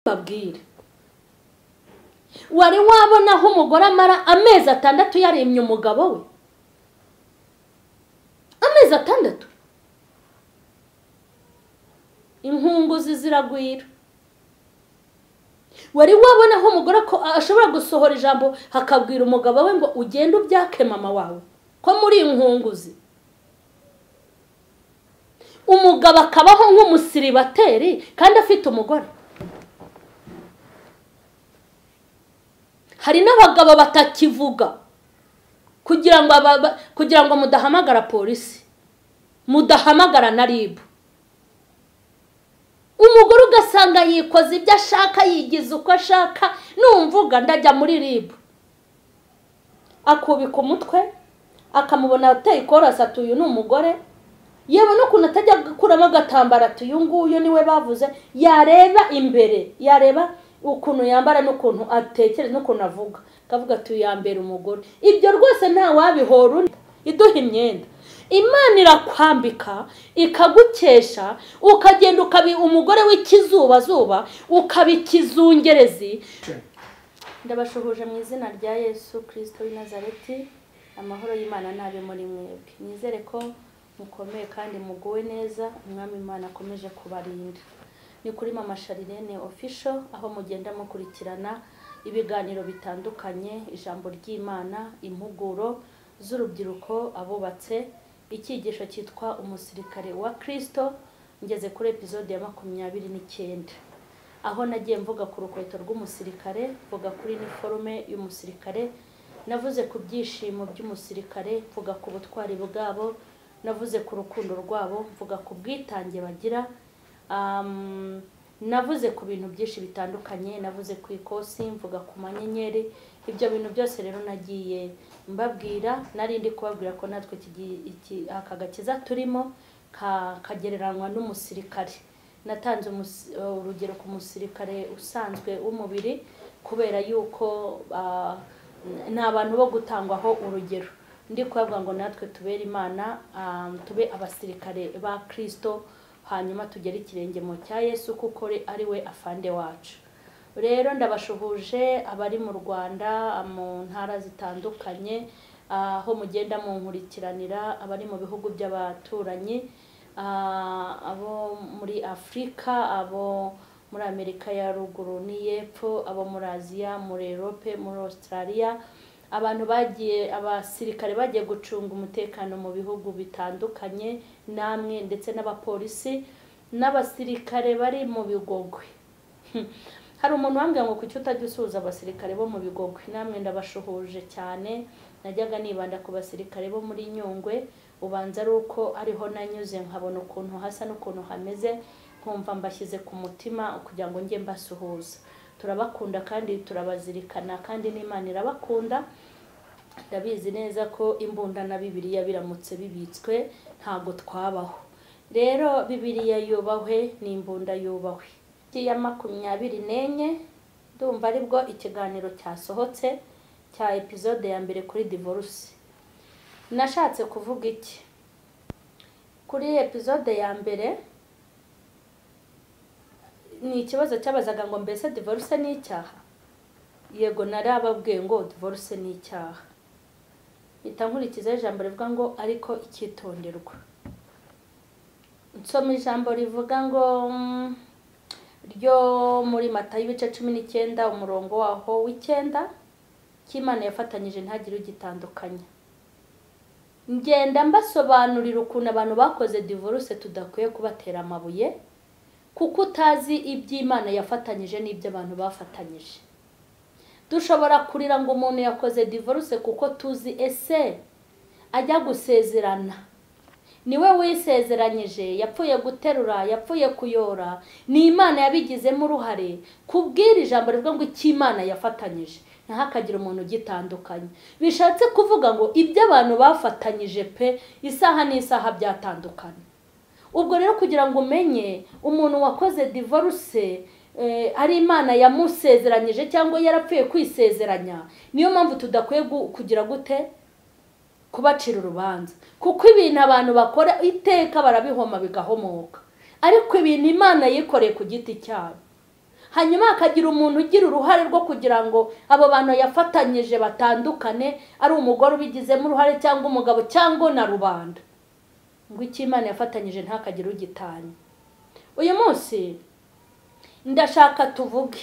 Mbabwire, wari wabona aho umugore amara amezi 6 yaremye umugabo we? Amezi 6, inkunguzi ziragwira. Wari wabona aho umugore ko ashobora gusohora ijambo hakabwira umugabo we ngo ugende ubyake mama wawe ko muri inkunguzi? Umugabo akabaho nk'umusiribateri kandi afite umugore. Hari n'abagabo batakivuga kugira ngo mudahamagara polisi, mudahamagara na RIB. Umugore ugasanga yikoze ibyo ashaka, yigize uko ashaka, numvuga ndajya muri RIB. Akubika umutwe, akamubona ateye ikorasi ati uyu ni umugore, yewe n'ukuntu atajya gukuramo agatambaro ati uyu nguyu niwe bavuze, yareba imbere, yareba ukuntu yambara n'ukuntu atekereza n'ukuntu avuga, akavuga ati uyu yambera umugore. Ibyo rwose nta wabihora undi iduha imyenda. Imana irakwambika ikagukesha, ukagenda ukabi umugore w'ikizuba zuba, ukaba ikizungerezi. Ndabashuhuje mu izina rya Yesu Kristo w'i Nazareti. Amahoro y'Imana nabe muri mwebwe. Nizere ko mukomeye kandi muguwe neza, Umwami Imana akomeje kubarinda. Ni kuri Mama Charlene Official, aho mugenda mukurikirana ibiganiro bitandukanye, ijambo ry'Imana, impuguro z'urubyiruko, abubatse, icyigisho cyitwa umusirikare wa Kristo. Ngeze kuri episode ya 29, aho nagiye mvuga ku rukweto rw'umusirikare, mvuga kuri uniforme y'umusirikare, navuze ku byishimo by'umusirikare, mvuga ku butwari bwabo, navuze ku rukundo rwabo, mvuga ku bwitange bagira, navuze ku bintu byinshi bitandukanye, navuze ku ikosi, mvuga ku manyenyeri. Ibyo bintu byose rero nagiye mbabwira, nari ndi kubabwira ko natwe aka gakiza turimo kagereranywa n'umusirikare. Natanze urugero ku musirikare usanzwe w'umubiri, kubera yuko ni abantu bo gutangwaho urugero. Ndi kubabwira ngo natwe tubere Imana, tube abasirikare ba Kristo, hanyuma tugere ikirenge mu cya Yesu kuko ari we afande wacu. Rero ndabashuhuje abari mu Rwanda, mu ntara zitandukanye, aho mugenda munkurikiranira, abari mu bihugu by'abaturanyi, abo muri Afrika, abo muri Amerika ya ruguru n'iyepfo, abo muri Aziya, muri Europe, muri Australia, abantu bagiye, abasirikare bagiye gucunga umutekano mu bihugu bitandukanye, namwe ndetse n'abapolisi n'abasirikare bari mu bigogwe. Hari umuntu wambwiye ngo kuki utajya usuhuza abasirikare bo mu bigogwe? Namwe ndabashuhuje cyane. Najyaga nibanda ku basirikare bo muri Nyungwe, ubanza ari uko ariho nanyuze nkabona ukuntu hasa n'ukuntu hameze, nkumva mbashyize ku mutima kugira ngo njye mbasuhuza. Turabakunda kandi turabazirikana, kandi n'Imana irabakunda. Ndabizi neza ko imbunda na Bibiliya biramutse bibitswe ntago twabaho. Rero Bibiliya yubahwe n'imbunda yubahwe. Ya 24 ndumva aribwo ikiganiro cyasohotse cya episode ya mbere kuri divorce. Nashatse kuvuga iki kuri episode ya mbere? Ni ikibazo cyabazaga ngo mbese divorce ni icyaha? Yego, narababwiye ngo divorce ni icyaha. Mpita nkurikiza ijambo rivuga ngo ariko icyitonderwa. Nsoma ijambo rivuga ngo ryo muri Matayo ibice 19 umurongo waho w'9, cy'Imana yafatanyije ntagire ugitandukanya. Ngenda mbasobanurira ukuntu abantu bakoze divorce tudakwiye kubatera amabuye, kuko utazi iby'Imana yafatanyije n'ibyo abantu bafatanyije. Dushobora kurira ngo umuntu yakoze divorce kuko tuzi ese ajya gusezerana, niwe wisezeranyije, yapfuye guterura, yapfuye kuyora, ni Imana yabigizemo uruhare. Kubwira ijambo rivuga ngo icy'Imana yafatanyije ntihakagire umuntu ugitandukanye, bishatse kuvuga ngo ibyo abantu bafatanyije pe isaha n'isaha byatandukana. Ubwo rero kugira ngo umenye umuntu wakoze divorce ari Imana yamusezeranyije cyangwa yarapfuye kwisezeranya, niyo mpamvu tudakwiye kugira gute kubacira urubanza, kuko ibintu abantu bakora iteka barabihoma bigahomoka, ariko ibintu Imana yikoreye ku giti cyabo. Hanyuma hakagira umuntu ugira uruhare rwo kugira ngo abo bantu yafatanyije batandukane, ari umugore ubigizemo uruhare cyangwa umugabo cyangwa na rubanda, ngo icyo Imana yafatanyije ntakagira ugitanya. Uyu munsi ndashaka tuvuge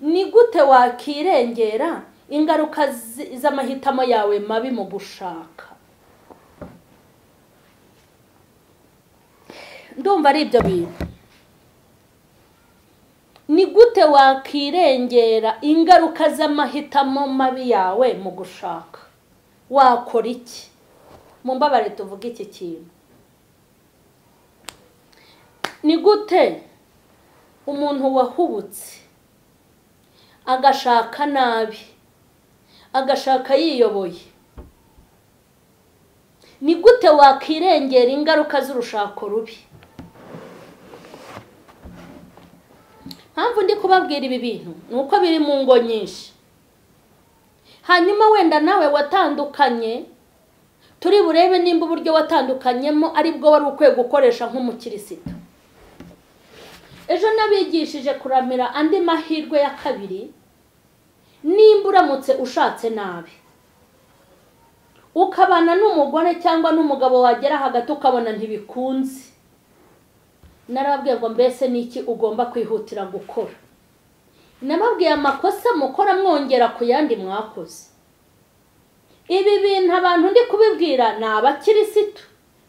ni gute wakirengera ingaruka z'amahitamo yawe mabi mu gushaka. Ndumva ari ibyo bintu. Ni gute wakirengera ingaruka z'amahitamo mabi yawe mu gushaka? Wakora iki? Mumbabare tuvuge iki kintu. Ni gute umuntu wahubutse agashaka nabi, agashaka yiyoboye, ni gute wakirengera ingaruka z'urushako rubi? Mpamvu ndi kubabwira ibi bintu nuko biri mu ngo nyinshi. Hanyuma wenda nawe watandukanye, turi burebe nimba uburyo watandukanyemo ari bwo wari ukwiye gukoresha nk'umukirisitu. Ejo nabigishije kuramira andi mahirwe ya kabiri. Nimba uramutse ushatse nabi, ukabana n'umugore cyangwa n'umugabo, wagera hagati ukabona ntibikunze, narababwiye ngo mbese niki ugomba kwihutira gukora. Nababwiye amakosa mukora mwongera ku yandi mwakoze. Ibi bintu abantu ndi kubibwira ni abakirisitu,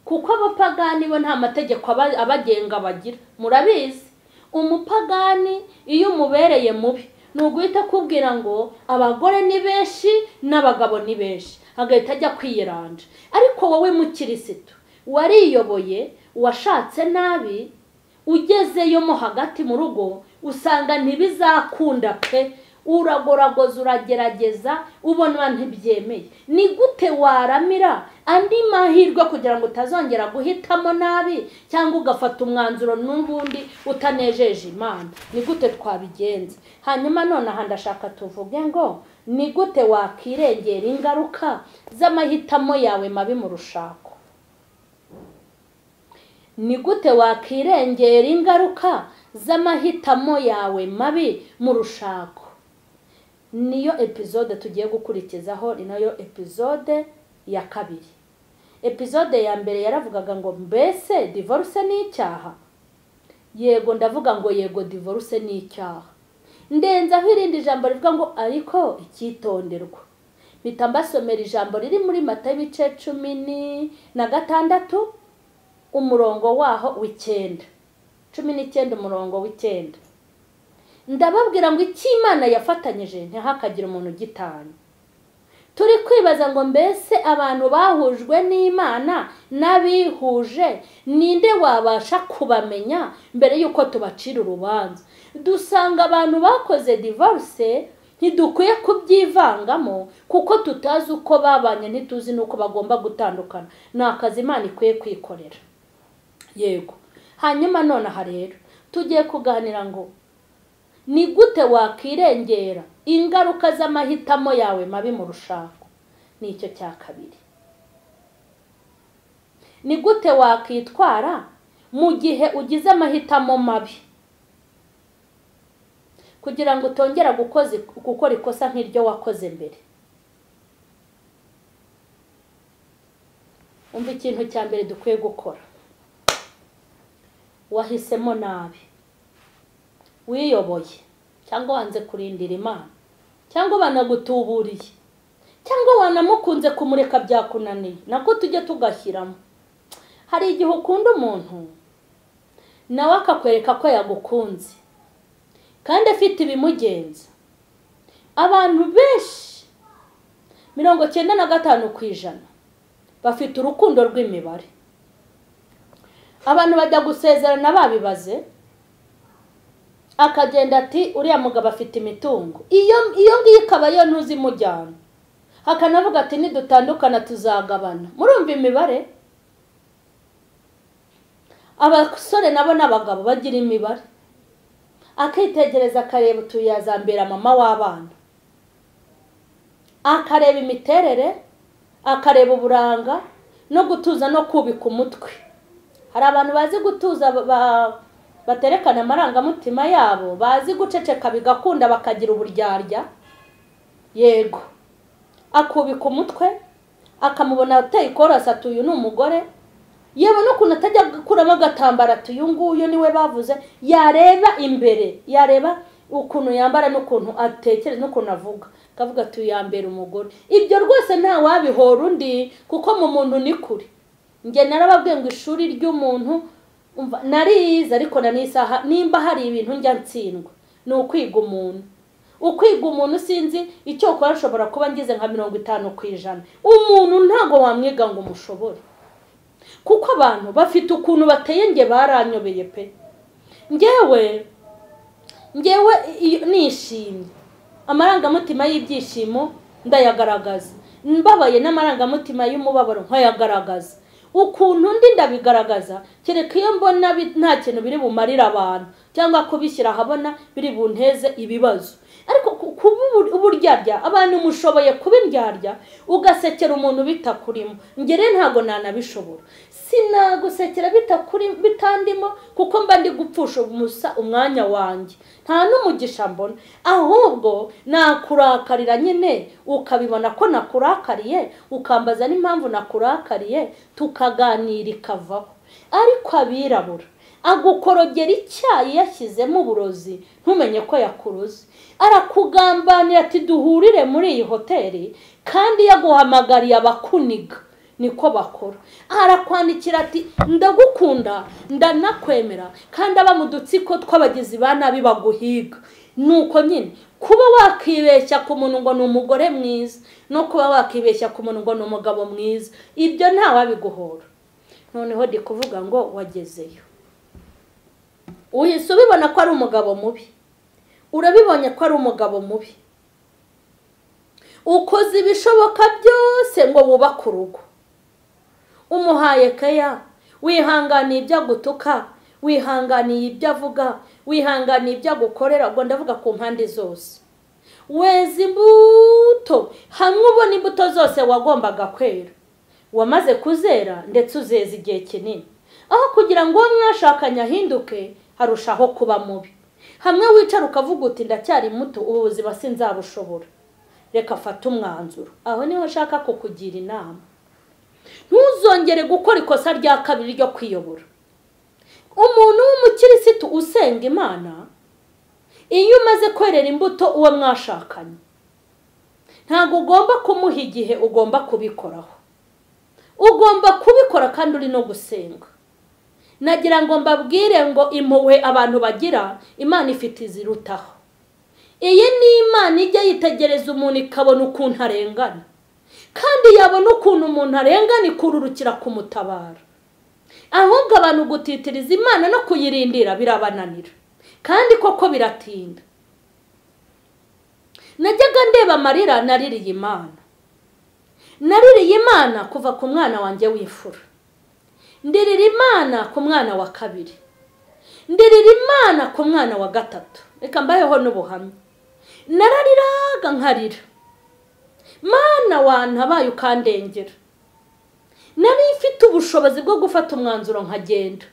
kuko abapagani bo nta mategeko abagenga bagira. Murabizi, umupagani iyo umubereye mubi ni uguhita kubwira ngo abagore ni benshi n'abagabo ni benshi, agahita ajya kwiyeranja. Ariko wowe mukirisitu wariyoboye, washatse nabi, ugezeyo mo hagati mu rugo usanga ntibizakunda pe, uragoragoza, uragerageza, ubona ntibyemeye. Ni gute waramira andi mahirwe kugira ngo utazongera guhitamo nabi cyangwa ugafata umwanzuro n'ubundi utanejeje Imana? Ni gute twabigenza? Hanyuma none aha ndashaka tuvuge ngo ni gute wakirengera ingaruka z'amahitamo yawe mabi mu rushako? Ni gute wakirengera ingaruka z'amahitamo yawe mabi mu rushako? Niyo episode tugiye gukurikizaho, ni nayo episode ya kabiri. Episode ya mbere yaravugaga ngo mbese divorce ni icyaha? Yego, ndavuga ngo yego, divorce ni icyaha. Ndenzaho irindi jambo rivuga ngo ariko icyitonderwa. Mpita mbasomera ijambo riri muri Matayo ibice 16 umurongo waho w'9, 19 umurongo w'9. Ndababwira ngo icyo Imana yafatanyije ntihakagira umuntu ugitanya. Turi kwibaza ngo mbese abantu bahujwe n'Imana n'abihuje ninde wabasha kubamenya mbere yuko tubacira urubanza? Dusanga abantu bakoze divorce ntidukwiye kubyivangamo kuko tutazi uko babanye, ntituzi nuko bagomba gutandukana. Ni akazi Imana ikwiye kwikorera. Yego. Hanyuma none aha rero tugiye kuganira ngo ni gute wakirengera ingaruka z'amahitamo yawe mabi mu rushako? Nicyo cya kabiri. Ni gute wakitwara mu gihe ugize amahitamo mabi kugira ngo utongera gukora ikosa nk'iryo wakoze mbere? Umva ikintu cya mbere dukwiye gukora. Wahisemo nabi, wiyoboye, cyangwa wanze kurindira Imana, cyangwa banagutuburiye, cyangwa wanamukunze kumureka byakunaniye, nako tujye tugashyiramo. Hari igihe ukunda umuntu nawe akakwereka ko yagukunze kandi afite ibimugenza. Abantu benshi 95% bafite urukundo rw'imibare. Abantu bajya gusezerana babibaze, akagenda ati uriya mugabo afite imitungo, iyo ngiyo ikaba yo ntuzimujyana, akanavuga ati nidutandukana tuzagabana. Murumva imibare? Abasore nabo n'abagabo bagira imibare, akitegereza akareba utuyazambera mama w'abana, akareba imiterere, akareba uburanga no gutuza no kubika umutwe. Hari abantu bazi gutuza Baterekana amarangamutima yabo, bazi guceceka bigakunda bakagira uburyarya. Yego, akubika umutwe akamubona ateye ikorasi ati uyu ni umugore, yewe n'ukuntu atajya gukuramo agatambaro ati uyu nguyu niwe bavuze. Yareba imbere, yareba ukuntu yambara n'ukuntu atekereza n'ukuntu avuga, akavuga ati uyu yambera umugore. Ibyo rwose nta wabihora undi, kuko mu muntu ni kure. Njye narababwiye ngo ishuri ry'umuntu narize, ariko na n'isaha nimba hari ibintu njya ntsindwa ni ukwiga umuntu. Ukwiga umuntu sinzi icyo ukora, nshobora kuba ngize nka 50%. Umuntu ntago wamwiga ngo umushobore, kuko abantu bafite ukuntu bateye. Nge baranyobeye pe. Ngewe nishimye, amarangamutima y'ibyishimo ndayagaragaza, mbabaye n'amarangamutima y'umubabaro nkayagaragaza, ukuntu ndi ndabigaragaza. Kereka iyo mbona nta kintu biri bumarira abantu cyangwa kubishyira ahabona biri bunteze ibibazo. Ariko kuba uburyarya, abantu mushoboye kuba indyarya, ugasekera umuntu bitakurimo. Ngere ntago nanabishobora, sinagusekera bitandimo, kuko mba ndi gupfusha umusa umwanya wanjye, nta n'umugisha mbona. Ahubwo nakurakarira nyine, ukabibona ko nakurakariye, ukambaza n'impamvu nakurakariye, tukaganira ikavaho. Ariko abirabura agukorogera icyayi yashyizemo uburozi, ntumenye ko yakuruze. Arakugambanira ati duhurire muri iyi hoteli, kandi yaguhamagariye abakuniga, niko bakora. Arakwandikira ati ndagukunda ndanakwemera, kandi aba mu dutsiko tw'abagizi ba nabi baguhiga. Nuko nyine kuba wakibeshya ku muntu ngo ni umugore mwiza, no kuba wakibeshya ku muntu ngo ni umugabo mwiza, ibyo ntawabiguhora. Noneho ndi kuvuga ngo wagezeyo, uhise ubibona ko ari umugabo mubi, urabibonye ko ari umugabo mubi, ukoze ibishoboka byose ngo wubake urugo, umuhaye keya, wihanganiye ibyo agutuka, wihanganiye ibyo avuga, wihanganiye ibyo agukorera, ubwo ndavuga ku mpande zose. Weza imbuto hamwe ubona imbuto zose wagombaga kwera, wamaze kuzera ndetse uzeza igihe kinini. Aho kugira ngo uwo mwashakanye ahinduke, harushaho kuba mubi. Hamwe wicara ukavuga uti ndacyari muto, ubu buzima sinzabushobora, reka fata umwanzuro. Aho niho nshaka kukugira inama, ntuzongere gukora ikosa rya kabiri ryo kwiyobora. Umuntu w'umukirisitu usenga Imana, iyo umaze kwerera imbuto uwo mwashakanye, ntabwo ugomba kumuha igihe, ugomba kubikoraho. Ugomba kubikora kandi uri no gusenga. Nagira ngo mbabwire ngo impuhwe abantu bagira, Imana ifite izirutaho. Iyi ni Imana ijya yitegereza umuntu ikabona ukuntu arengana, kandi yabona ukuntu umuntu arengana ikururukira kumutabara. Ahubwo abantu gutitiriza Imana no kuyirindira birabananira, kandi koko biratinda. Najyaga ndeba amarira naririye Imana, naririye Imana kuva ku mwana wanjye w'imfura, ndirira Imana ku mwana wa kabiri, ndirira Imana ku mwana wa gatatu. Reka mbaheho n'ubuhamya. Narariraga nkarira, Mana wantabaye ukandengera. Nari mfite ubushobozi bwo gufata umwanzuro nkagenda,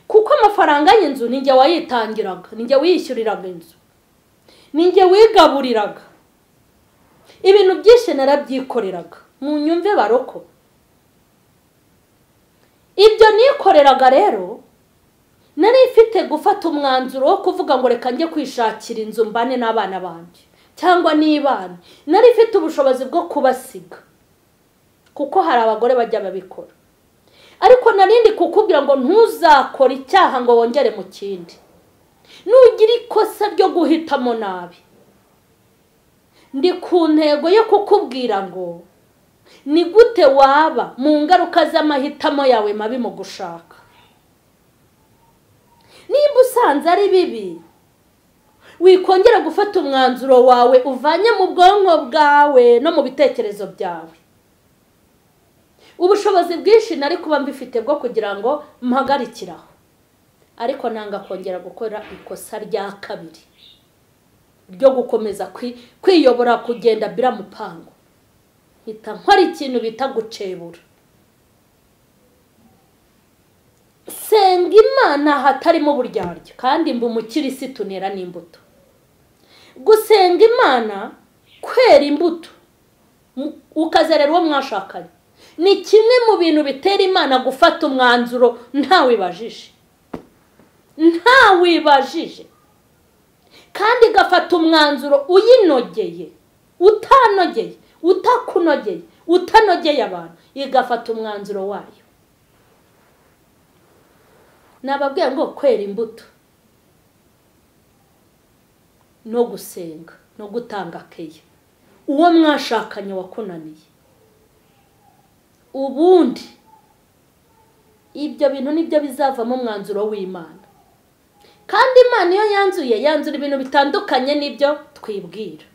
kuko amafaranga y'inzu ninjye wayitangiraga, ninjye wiyishyuriraga inzu, ninjye wigaburiraga, ibintu byinshi narabyikoreraga. Mu nyumve baroko, ibyo nikoreraga rero nari mfite gufata umwanzuro wo kuvuga ngo reka njye kwishakira inzu mbane n'abana banjye cyangwa n'ibana. Nari mfite ubushobozi bwo kubasiga, kuko hari abagore bajya babikora. Ariko narindi kukubwira ngo ntuzakore icyaha ngo wongere mu kindi. Nugira ikosa ryo guhitamo nabi, ndi ku ntego yo kukubwira ngo ni gute waba mu ngaruka z'amahitamo yawe mabi mu gushaka. Nimba usanze ari bibi, wikongera gufata umwanzuro wawe uvanye mu bwonko bwawe no mu bitekerezo byawe. Ubushobozi bwinshi nari kuba mbifite bwo kugira ngo mpagarikiraho, ariko nanga kongera gukora ikosa rya kabiri ryo gukomeza kwiyobora, kugenda biramupango. Mpita nkora ikintu bita gucebura. Senga Imana hatarimo uburyarya, kandi mba umukirisitu nera n'imbuto. Gusenga Imana kwera imbuto ukazerera uwo mwashakanye ni kimwe mu bintu bitera Imana gufata umwanzuro ntawibajije, ntawibajije, kandi igafata umwanzuro uyinogeye, utanogeye, utakunogeye, utanogeye abantu, igafata umwanzuro wayo. Nababwiye ngo kwera imbuto no gusenga no gutanga keya uwo mwashakanye wakunaniye, ubundi ibyo bintu nibyo bizavamo umwanzuro w'Imana. Kandi Imana iyo yanzuye yanzura ibintu bitandukanye n'ibyo twibwira.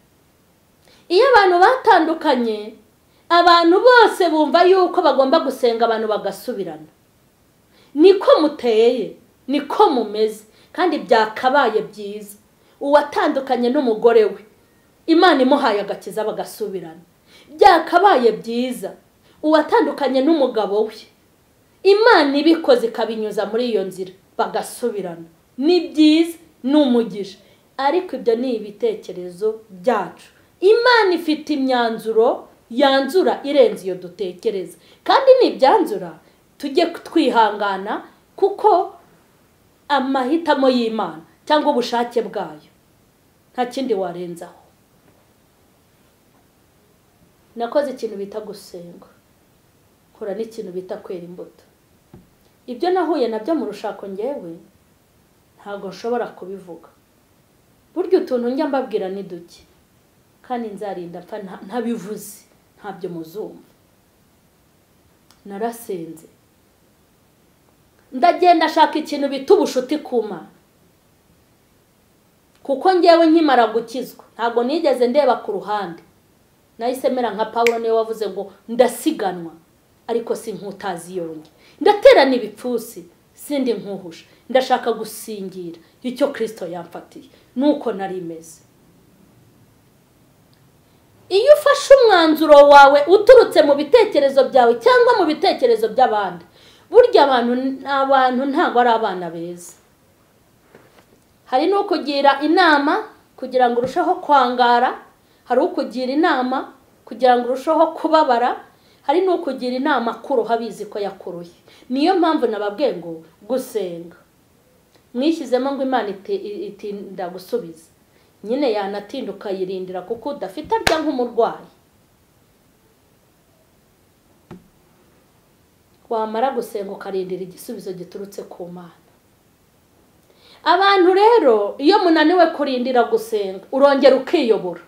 Iyo abantu batandukanye, abantu bose bumva yuko bagomba gusenga abantu bagasubirana. Niko muteye, niko mumeze, kandi byakabaye byiza uwatandukanye n'umugore we Imana imuhaye agakiza bagasubirana. Byakabaye byiza uwatandukanye n'umugabo we Imana ibikoze ikabinyuza muri iyo nzira bagasubirana. Ni byiza, ni umugisha, ariko ibyo ni ibitekerezo byacu. Imana ifite imyanzuro yanzura irenze iyo dutekereza, kandi nibyanzura tujye twihangana, kuko amahitamo y'Imana cyangwa ubushake bwayo nta kindi warenzaho. Nakoze ikintu bita gusenga, nkora n'ikintu bita kwera imbuto. Ibyo nahuye nabyo mu rushako ngewe ntabwo nshobora kubivuga. Burya utuntu njya mbabwira ni duke, kandi nzarinda mpfa ntabivuze, ntabyo muzumva. Narasenze, ndagenda ashaka ikintu bita ubushuti ku Mana, kuko ngewe nkimara gukizwa ntabwo nigeze ndeba ku ruhande. Nahise mera nka Pawulo niwe wavuze ngo ndasiganwa ariko si nkutazi yonge, ndaterana ibipfusi sindi nkuhusha, ndashaka gusingira icyo Kristo yamfatiye. Nuko nari meze. Iyo ufashe umwanzuro wawe uturutse mu bitekerezo byawe cyangwa mu bitekerezo by'abandi, burya abantu ntabwo ari abana beza. Hari n'ukugira inama kugira ngo urusheho kwangara, hari ukugira inama kugira ngo urusheho kubabara, hari n'ukugira inama kuroha abizi ko yakuruye. Niyo mpamvu nababwiye ngo gusenga mwishyizemo ngo Imana itinda gusubiza, nyine yanatinda ukayirindira kuko udafite arya nk'umurwayi. Wamara gusenga ukarindira igisubizo giturutse ku Mana. Abantu rero iyo munaniwe kurindira gusenga, urongera ukiyobora,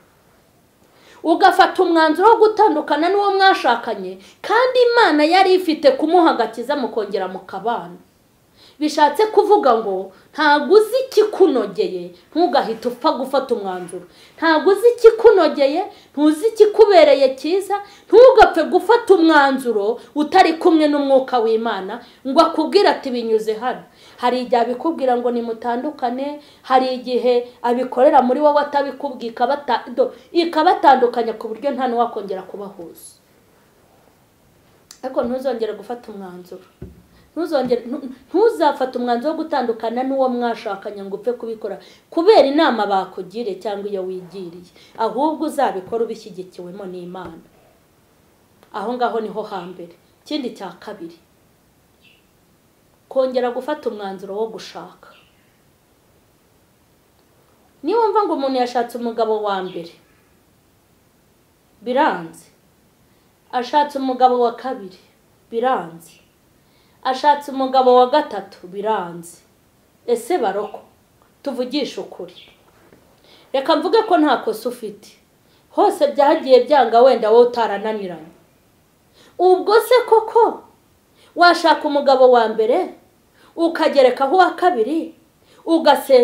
ugafata umwanzuro wo gutandukana n'uwo mwashakanye, kandi Imana yari ifite kumuha agakiza mukongera mukabana. Bishatse kuvuga ngo ntabwo uzi ikikunogeye ntugahita upfa gufata umwanzuro. Ntabwo uzi ikikunogeye, ntuzi ikikubereye cyiza, ntugapfe gufata umwanzuro utari kumwe n'umwuka w'Imana ngo akubwire ati binyuze hano. Hari igihe abikubwira ngo nimutandukane, hari igihe abikorera muri wowe atabikubwiye, ikabatandukanya ku buryo nta n'uwakongera kubahuza. Ariko ntuzongere gufata umwanzuro, ntuzafata umwanzuro wo gutandukana n'uwo mwashakanye ngo upfe kubikora kubera inama bakugiriye cyangwa iyo wigiriye, ahubwo uzabikora ubishyigikiwemo n'Imana. Aho ngaho niho hambere. Ikindi cya kabiri, kongera gufata umwanzuro wo gushaka. Niba wumva ngo umuntu yashatse umugabo wa mbere biranze, ashatse umugabo wa kabiri biranze, ashatse umugabo wa gatatu biranze, ese baroko tuvugishe ukuri, reka mvuge ko nta kosa ufite, hose byagiye byanga wenda wowe utarananiranye. Ubwo se koko washaka umugabo wa mbere ukagerekaho uwa kabiri,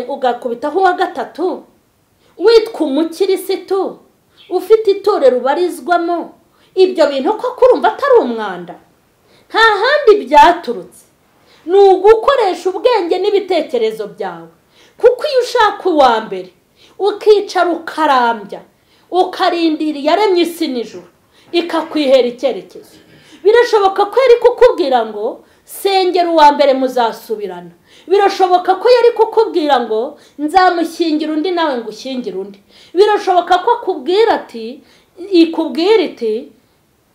ugakubitaho uwa gatatu, witwa umukirisitu ufite itorero ubarizwamo, ibyo bintu koko urumva atari umwanda? Nta handi byaturutse, ni ugukoresha ubwenge n'ibitekerezo byawe. Kuko iyo ushaka uwa mbere ukicara ukarambya, ukarindira iyaremye isi n'ijuru ikakwihera icyerekezo, birashoboka ko yari kukubwira ngo sengera uwa mbere muzasubirana, Birashoboka ko yari kukubwira ngo nzamushyingira undi nawe ngo ushyingire undi. Birashoboka ko akubwira ati, ikubwira iti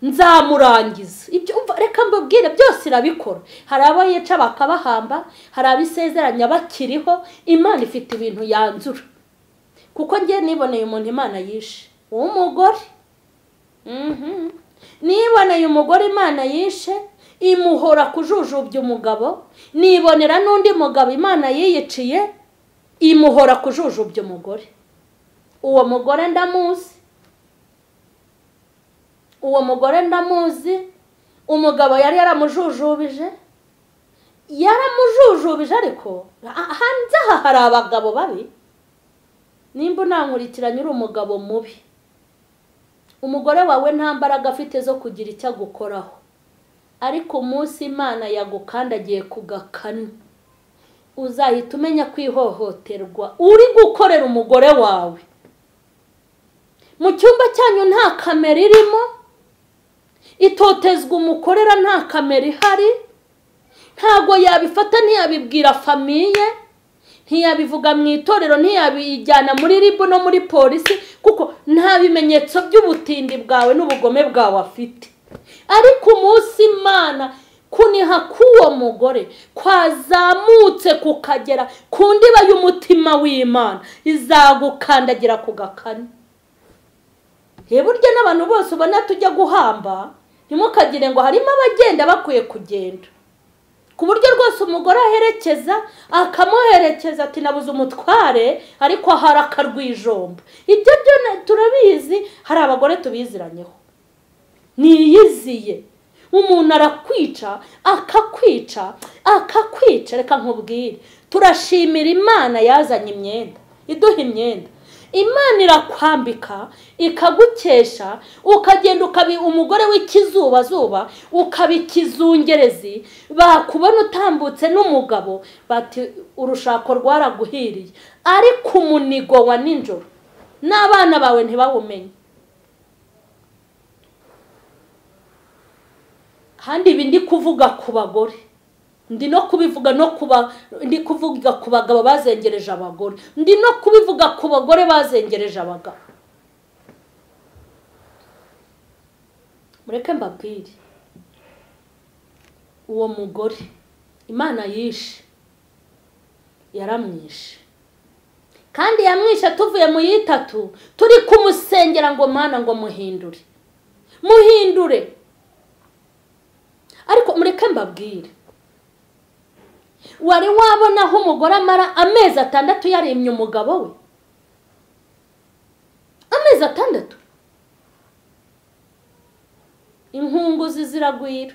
nzamurangiza. Ibyo reka mbabwire, byose irabikora. Hari abo yica bakabahamba, hari abisezeranya bakiriho. Imana ifite ibintu yanzura. Kuko ngiye niboneye umuntu Imana yishe umugore. Niboneye umugore Imana yishe imuhora kujujubya umugabo. Nibonera n'undi mugabo Imana yiyiciye imuhora kujujubya umugore. Uwo mugore ndamuzi, uwo mugore ndamuzi. Umugabo yari yaramujujubije, yaramujujubije. Ariko hanze aha hari abagabo babi. Nimba unankurikiranye uri umugabo mubi, umugore wawe nta mbaraga afite zo kugira icyo agukoraho, ariko umunsi Imana yagukandagiye ku gakanu uzahita umenya kwihohoterwa uri gukorera umugore wawe. Mu cyumba cyanyu nta kamera irimo, itotezwa umukorera nta kamera ihari, ntago yabifata, ntiyabibwira famiye, ntiyabivuga mu itorero, ntiyabijyana muri RIB no muri polisi, kuko nta bimenyetso by'ubutindi bwawe n'ubugome bwawe afite. Ariko umunsi Imana kuniha k'uwo mugore kwazamutse kukagera ku ndiba y'umutima w'Imana, izagukandagira ku gakanu. Burya n'abantu bose ubona tujya guhamba, ntimukagire ngo harimo abagenda bakwiye kugenda, ku buryo rwose umugore aherekeza akamuherekeza ati nabuze umutware, ariko hari akarwijomba. Ibyo byo turabizi, hari abagore tubiziranyeho. Niyiziye umuntu arakwica, akakwica, akakwica. Reka nkubwire, turashimira Imana yazanye imyenda, iduha imyenda. Imana irakwambika ikagukesha, ukagenda ukabi umugore w'ikizubazuba, ukaba ikizungerezi. Bakubona utambutse n'umugabo bati urushako rwaraguhiriye, ariko umunigo wa nijoro n'abana bawe ntibawumenye. Kandi ibi ndi kuvuga ku bagore, ndi no kubivuga no kuba ndi kuvuga ku bagabo bazengereje abagore, ndi no kubivuga ku bagore bazengereje abagabo. Mureke mbabwire, uwo mugore Imana yishe yaramwishe, kandi yamwishe tuvuye mu yitatu turi kumusengera ngo Mana ngo muhindure, muhindure. Ariko mureke mbabwire, wari wabona aho umugore amara amezi 6 yarimye umugabo we? Amezi 6, inkunguzi ziragwira.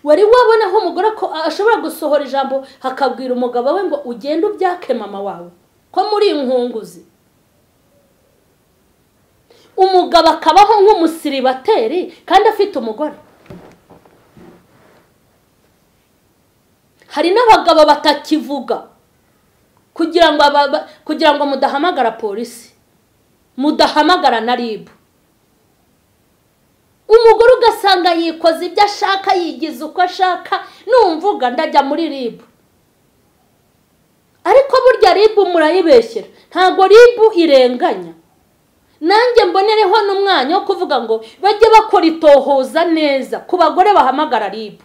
Wari wabona aho umugore ko ashobora gusohora ijambo hakabwira umugabo we ngo ugende ubyake mama wawe ko muri inkunguzi? Umugabo akabaho nk'umusiribateri kandi afite umugore. Hari n'abagabo batakivuga kugira ngo mudahamagara polisi, mudahamagara na RIB. Umugore ugasanga yikoze ibyo ashaka, yigize uko ashaka, numvuga ndajya muri RIB. Ariko burya RIB murayibeshyera, ntago RIB irenganya. Nanjye mbonereho n'umwanya wo kuvuga ngo bajye bakora itohoza neza ku bagore bahamagara RIB.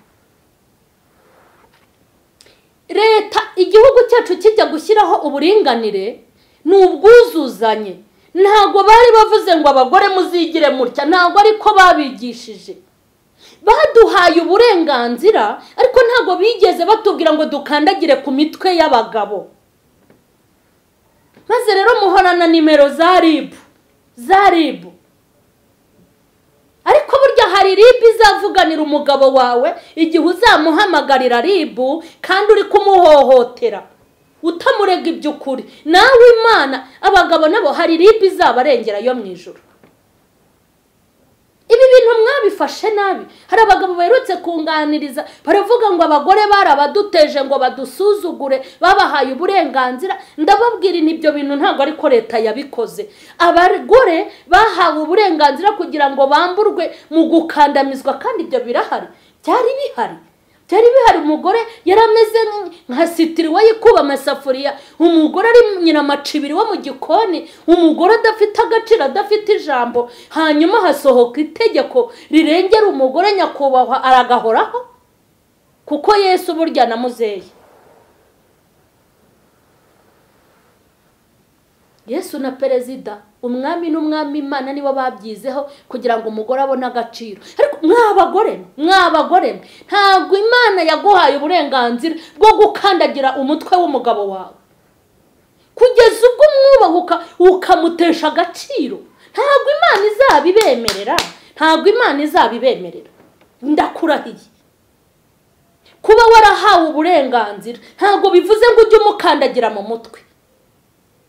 Leta, igihugu cyacu kijya gushyiraho uburinganire n'ubwuzuzanye, ntago bari bavuze ngo abagore muzigire mutya, ntago ariko babigishije. Baduhaye uburenganzira, ariko ntago bigeze batubwira ngo dukandagire ku mitwe y'abagabo. Maze rero muhorana nimero za RIB, za RIB. Ariko burya hari RIB izavuganira umugabo wawe igihe uzamuhamagarira RIB kandi uri kumuhohotera utamurega iby'ukuri. Nawe Imana, abagabo nabo hari RIB izabarengera yo mu ijuru. Ibi bintu mwabifashe nabi. Hari abagabo baherutse kunganiriza baravuga ngo abagore barabaduteje ngo badusuzugure, babahaye uburenganzira. Ndababwira ibyo bintu ntabwo ariko leta yabikoze. Abagore bahawe uburenganzira kugira ngo bamburwe mu gukandamizwa, kandi ibyo birahari, byari bihari. Byari bihari, umugore yarameze nka sitiri wayikuba amasafuriya, umugore ari nyiramacibiri wo mu gikoni, umugore adafite agaciro, adafite ijambo. Hanyuma hasohoka itegeko rirengera umugore, nyakubahwa aragahoraho, kuko Yesu burya namuzeye. Yesu na perezida, umwami n'umwami Imana nibo babyizeho kugira ngo umugore abone agaciro. Ariko mwabagore ntabwo Imana yaguhaye uburenganzira bwo gukandagira umutwe w'umugabo wawe kugeza ubwo umwubahuka ukamutesha agaciro. Ntabwo Imana izabibemerera, ntabwo Imana izabibemerera. Ndakurahiye, kuba warahawe uburenganzira ntabwo bivuze ngo ujye umukandagira mu mutwe,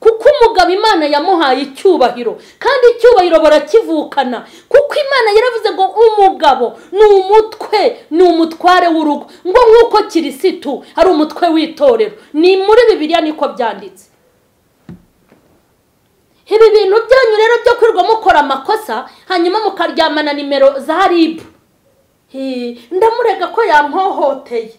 kuko umugabo Imana yamuhaye icyubahiro, kandi icyubahiro barakivukana, kuko Imana yaravuze ngo umugabo ni umutwe, ni umutware w'urugo, ngo nk'uko Kirisitu ari umutwe w'itorero. Ni muri Bibiliya niko byanditse. Ibi bintu byanyu rero byo kwirwa mukora amakosa hanyuma mukaryamana nimero za RIB, ndamurega ko yamhohoteye,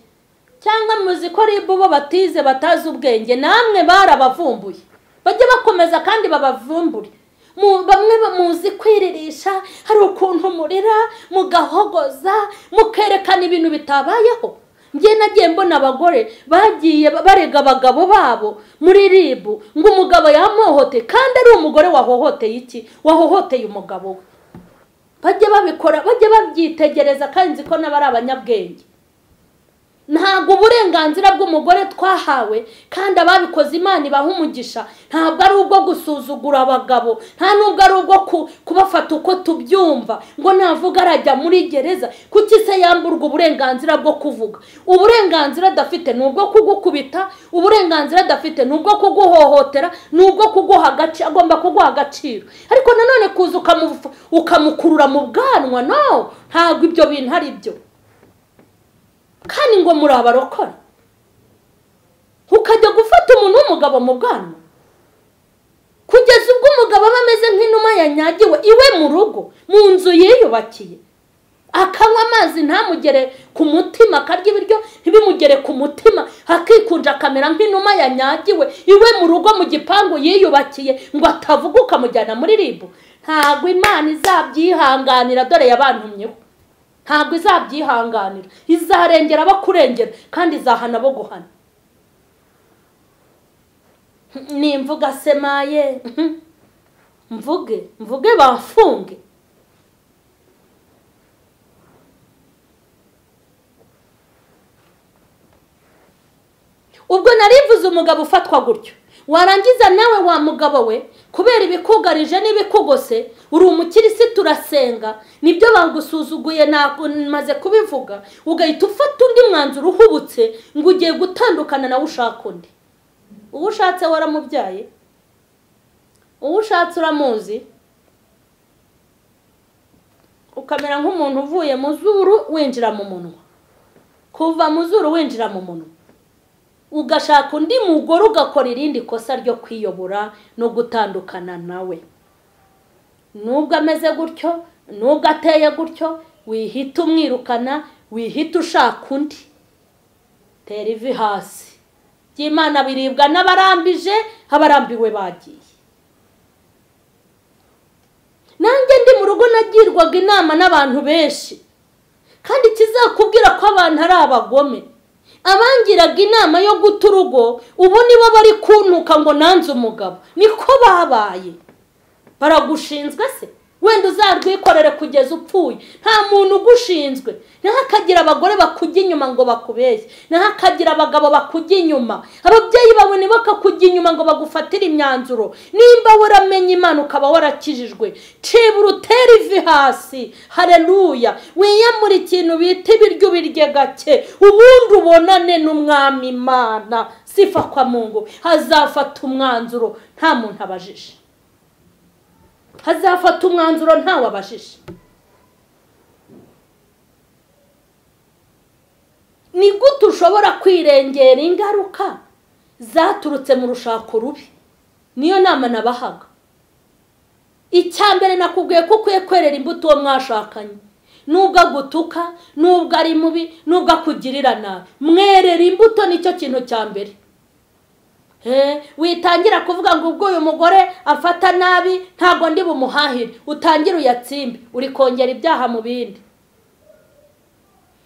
cyangwa muzi ko RIB bo batize batazi ubwenge, namwe barabavumbuye, bajye bakomeza kandi babavumbure. Bamwe muzi kwiririsha, hari ukuntu murira mugahogoza mukerekana ibintu bitabayeho. Njye nagiye mbona abagore bagiye barega abagabo babo muri RIB ngo umugabo yamuhohoteye, kandi ari umugore wahohoteye iki? Wahohoteye umugabo we. Bajye babikora, bajye babyitegereza, kandi nzi ko n'abari abanyabwenge. Ntabwo uburenganzira bw'umugore twahawe, kandi ababikoze Imana ibaha umugisha, ntabwo ari ubwo gusuzugura abagabo, nta nubwo ari ubwo kubafata uko tubyumva ngo navuga arajya muri gereza. Kuki se yamburwa uburenganzira bwo kuvuga? Uburenganzira adafite ni ubwo kugukubita, uburenganzira adafite ni ubwo kuguhohotera, ni ubwo kuguha agaciro, agomba kuguha agaciro. Ariko nanone kuza ukamukurura mu bwanwa, no, ntabwo ibyo bintu ari byo. Kandi ngo muri abarokora, ukajya gufata umuntu w'umugabo mu bwanwa kugeza ubwo umugabo aba ameze nk'inuma yanyagiwe iwe mu rugo, mu nzu yiyubakiye, akanywa amazi ntamugere ku mutima, akarya ibiryo ntibimugere ku mutima, akikunja akamera nk'inuma yanyagiwe iwe mu rugo mu gipangu yiyubakiye, ngo atavuga ukamujyana muri RIB. Ntabwo Imana izabyihanganira, dore yabantumyeho. Ntabwo izabyihanganira, izarengera abakurengera kandi izahana bo guhana. Nimvuga semaye, mvuge bafunge. Ubwo narivuze umugabo ufatwa gutyo, warangiza nawe wa mugabo we kubera ibikugarije n'ibikugose, uri umukirisitu urasenga, nibyo bagusuzuguye maze kubivuga, ugahita ufata undi mwanzuro uhubutse ngo ugiye gutandukana nawe ushaka undi. Uwo ushatse waramubyaye, uwo ushatse uramuzi, ukamera nk'umuntu uvuye mu zuru winjira mu munwa, kuva mu zuru winjira mu munwa, ugashaka undi mugore, ugakora irindi kosa ryo kwiyobora no gutandukana nawe. Nubwo ameze gutyo, nubwo ateye gutyo, wihita umwirukana, wihita ushaka undi. Tera ivi hasi. By'Imana biribwa n'abarambije, abarambiwe bagiye. Nanjye ndi mu rugo nagirwaga inama n'abantu benshi, kandi kizakubwira ko abantu ari abagome. Abangiraga inama yo guta urugo ubu nibo bari kuntuka ngo nanze umugabo. Niko babaye. Baragushinzwe se? Wenda uzarwikorere kugeza upfuye, nta muntu ugushinzwe. Ntihakagira abagore bakujya inyuma ngo bakubeshye, ntihakagira abagabo bakujya inyuma, ababyeyi bawe ntibakakujya inyuma ngo bagufatire imyanzuro. Nimba waramenye Imana ukaba warakijijwe, cibura utere ivi hasi, haleluya, wiyamure ikintu bita ibiryo ubirye gake, ubundi ubonane n'umwami Imana. Sifa kwa Mungu. Hazafata umwanzuro nta muntu abajije, hazafata umwanzuro ntawe abajije. Ni gute ushobora kwirengera ingaruka zaturutse mu rushako rubi? Niyo nama nabahaga. Icya mbere nakubwiye ko ukwiye kwerera imbuto uwo mwashakanye. nubwo agutuka, nubwo ari mubi, nubwo akugirira nabi, mwerera imbuto, nicyo kintu cya mbere. Witangira kuvuga ngo ubwo uyu mugore afata nabi ntabwo ndi bumuhahire, utangira uyatsimbe, uri kongera ibyaha mu bindi.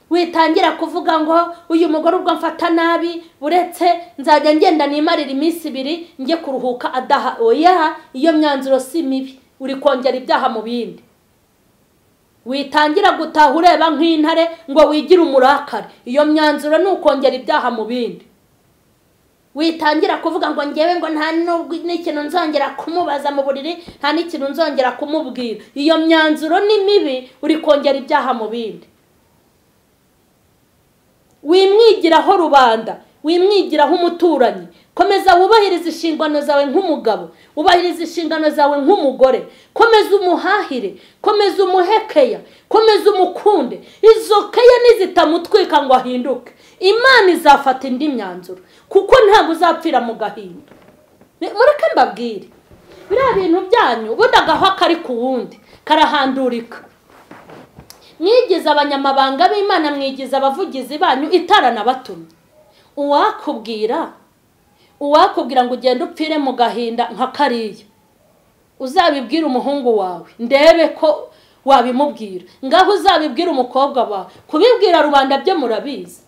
Witangira kuvuga ngo uyu mugore ubwo mfata nabi buretse nzajya ngenda nimarira iminsi ibiri njye kuruhuka adaha, oya, iyo myanzuro si mibi, uri kongera ibyaha mu bindi. Witangira gutaha ureba nk'intare ngo wigire umurakare, iyo myanzuro ni ukongera ibyaha mu bindi. Witangira kuvuga ngo ngewe ngo nta n'ikintu nzongera kumubaza mu buriri, nta n'ikintu nzongera kumubwira, iyo myanzuro ni mibi, uri kongera ibyaha mu bindi. Wimwigiraho rubanda, wimwigiraho umuturanyi, komeza wubahirize inshingano zawe nk'umugabo, wubahirize inshingano zawe nk'umugore, komeza umuhahire, komeza umuhekeya, komeza umukunde. Izo keya nizitamutwika ngo ahinduke, Imana izafata indi myanzuro, kuko ntabwo uzapfira mu gahinda. Mureke mbabwire, biriya bintu byanyu ubundi agahwa kari ku wundi karahandurika. Mwigize abanyamabanga b'Imana, mwigize abavugizi banyu itaranabatumye. Uwakubwira ngo ugende upfire mu gahinda nka kariya, uzabibwira umuhungu wawe ndebe ko wabimubwira, ngaho uzabibwira umukobwa wawe. Kubibwira rubanda byo murabizi.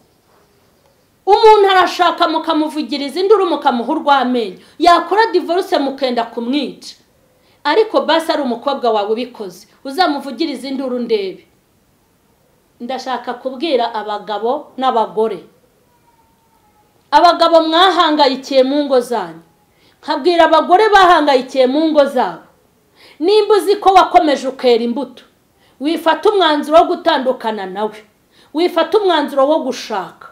Umuntu arashaka mukamuvugiriza induru, mukamuha urw'amenyo, yakora divorce mukenda kumwica, ariko basi ari umukobwa wawe ubikoze, uzamuvugiriza induru ndebe. Ndashaka kubwira abagabo n'abagore, abagabo mwahangayikiye mu ngo zanyu, nkabwira abagore bahangayikiye mu ngo zabo, nimba uzi ko wakomeje ukera imbuto, wifata umwanzuro wo gutandukana nawe, wifata umwanzuro wo gushaka,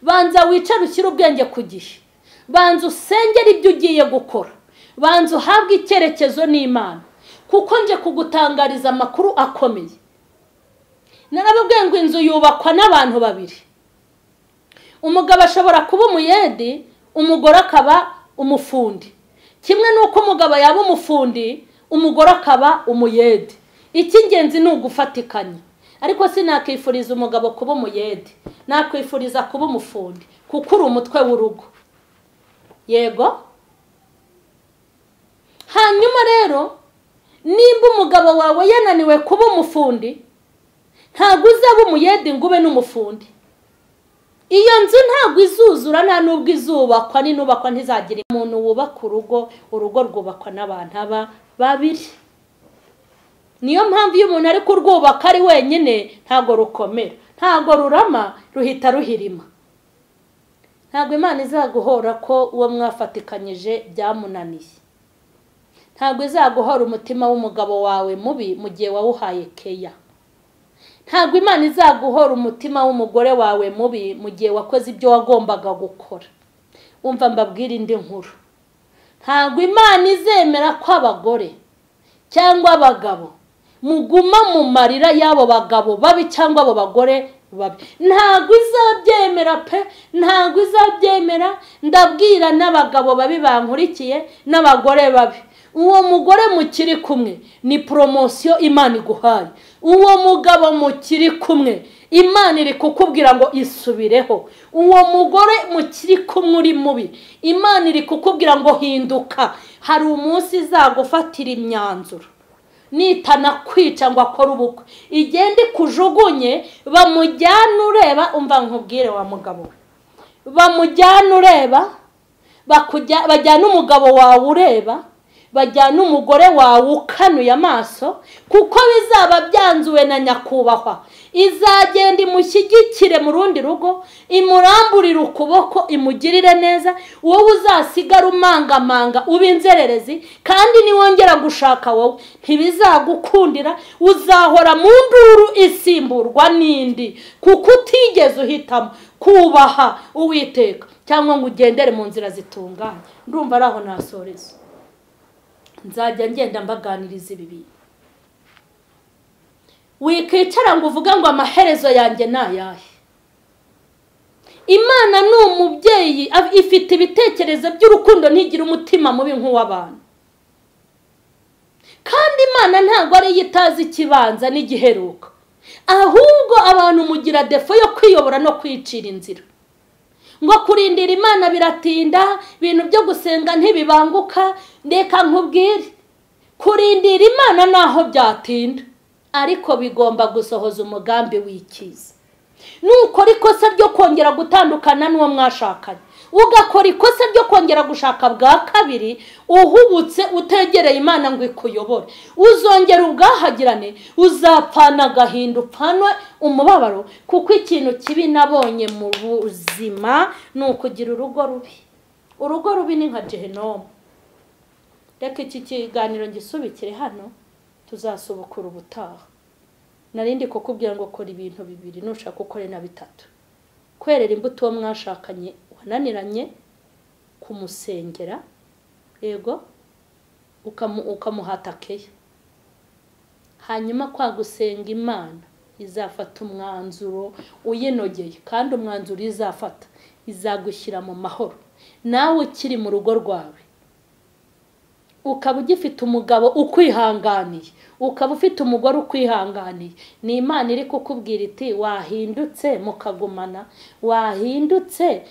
banza wicare ushyire ubwenge ku gihe, banza usengere ibyo ugiye gukora, banza uhabwe icyerekezo n'Imana, kuko nje kugutangariza amakuru akomeye. Narababwiye ngo inzu yubakwa n'abantu babiri. Umugabo ashobora kuba umuyedi, umugore akaba umufundi. Kimwe n'uko umugabo yaba umufundi, umugore akaba umuyedi. Icy'ingenzi ni ugufatikanya. Ariko sinakifuriza umugabo kuba umuyedi, nakwifuriza kuba umufundi, kuko uri umutwe w'urugo. Yego. Hanyuma rero nimba umugabo wawe yananiwe kuba umufundi, ntabwo uzaba umuyedi ngo ube n'umufundi. Iyo nzu ntabwo izuzura, nta nubwo izubakwa, n'inubakwa ntizagira umuntu wubaka urugo. Urugo rwubakwa n'abantu aba babiri. Niyo mpamvu iyo umuntu ari kurwubaka ari wenyine ntabwo rukomera, ntabwo rurama, ruhita ruhirima. Ntabwo Imana izaguhora ko uwo mwafatikanyije byamunaniye. Ntabwo izaguhora umutima w'umugabo wawe mubi mu gihe wawuhaye keya. Ntabwo Imana izaguhora umutima w'umugore wawe mubi mu gihe wakoze ibyo wagombaga gukora. Umva mbabwire indi nkuru. Ntabwo Imana izemera ko abagore cyangwa abagabo muguma mu marira y'abo bagabo babi cyangwa abo bagore babi. Ntabwo izabyemera pe, ntabwo izabyemera. Ndabwira n'abagabo babi bankurikiye n'abagore babi, uwo mugore mukiri kumwe ni promosiyo Imana iguhaye. Uwo mugabo mukiri kumwe Imana iri kukubwira ngo isubireho. Uwo mugore mukiri kumwe uri mubi, Imana iri kukubwira ngo hinduka. Hari umunsi izagufatira imyanzuro, nitana kwica ngo akore ubukwe, igende kujugunye, bamujyane ureba. Umva nkubwire wa mugabo we, bamujyane ureba, bajyana umugabo wawe ureba, bajyana umugore wawe ukanuye amaso, kuko bizaba byanzuwe na nyakubahwa. Izagenda imushyigikire mu rundi rugo, imuramburire ukuboko, imugirire neza. Wowe uzasigara umangamanga ube inzererezi, kandi niwongera gushaka wowe ntibizagukundira, uzahora mu nduru isimburwa n'indi, kuko utigeze uhitamo kubaha Uwiteka cyangwa ngo ugendere mu nzira zitunganye. Ndumva ari aho nasoreza. Nzajya ngenda mbaganiriza ibi bintu. Wikicara ngo uvuge ngo amaherezo yanjye ni ayahe. Imana ni umubyeyi, ifite ibitekerezo by'urukundo, ntigira umutima mubi nk'uw'abantu. Kandi Imana ntabwo ari yo itazi ikibanza n'igiheruka. Ahubwo abantu mugira defo yo kwiyobora no kwicira inzira. Ngo kurindira Imana biratinda, ibintu byo gusenga ntibibanguka. Reka nkubwire, kurindira Imana naho byatinda, ariko bigomba gusohoza umugambi w'ikiza. Nukora ikosa ryo kongera gutandukana n'uwo mwashakanye, ugakora ikosa ryo kongera gushaka bwa kabiri, uhubutse utegereye Imana ngo ikuyobore, uzongera ubwahagirane, uzapfana agahinda, upfanwe umubabaro. Kuko ikintu kibi nabonye mu buzima ni ukugira urugo rubi. Urugo rubi ni nka gehinomu. Reka iki kiganiro ngisubikire hano, tuzasubukura ubutaha. Narindi kukubwira ngo kora ibintu bibiri, nushaka ukore na bitatu. Kwerera imbuto uwo mwashakanye wananiranye, kumusengera, yego, ukamuhata keya. Hanyuma kwa gusenga Imana izafata umwanzuro uyinogeye, kandi umwanzuro izafata izagushyira mu mahoro. Nawe ukiri mu rugo rwawe, ukaba ugifite umugabo ukwihanganiye, ukaba ufite umugore ukwihanganiye, ni Imana iri kukubwira iti wahindutse mukagumana, wahindutse.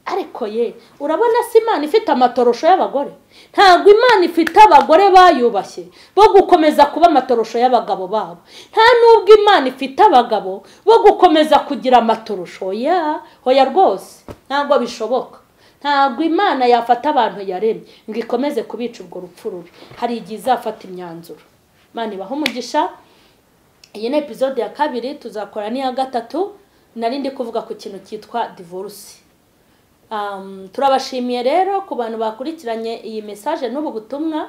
Ariko ye, urabona si Imana ifite amatorosho y'abagore? Ntabwo Imana ifite abagore bayubashye bo gukomeza kuba amatorosho y'abagabo babo. Nta nubwo Imana ifite abagabo bo gukomeza kugira amatorosho ya hoya, rwose ntabwo bishoboka. Ntabwo Imana yafata abantu yaremye ngo ikomeze kubica urwo rupfu rubi. Hari igihe izafata imyanzuro. Imana ibahe umugisha. Iyi ni episode ya 2, tuzakora n'iya 3. Nari ndi kuvuga ku kintu cyitwa divorce. Turabashimiye rero ku bantu bakurikiranye iyi message n'ubu butumwa.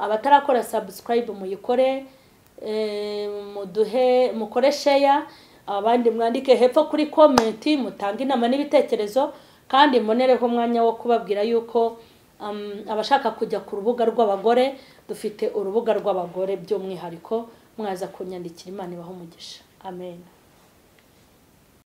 Abatarakora subscribe muyikore, muduhe, mukore share, abandi mwandike hepfo kuri comment, mutange inama n'ibitekerezo. Kandi mbonereho umwanya wo kubabwira yuko abashaka kujya ku rubuga rw'abagore, dufite urubuga rw'abagore by'umwihariko, mwaza kunyandikira. Imana ibahe umugisha. Amen.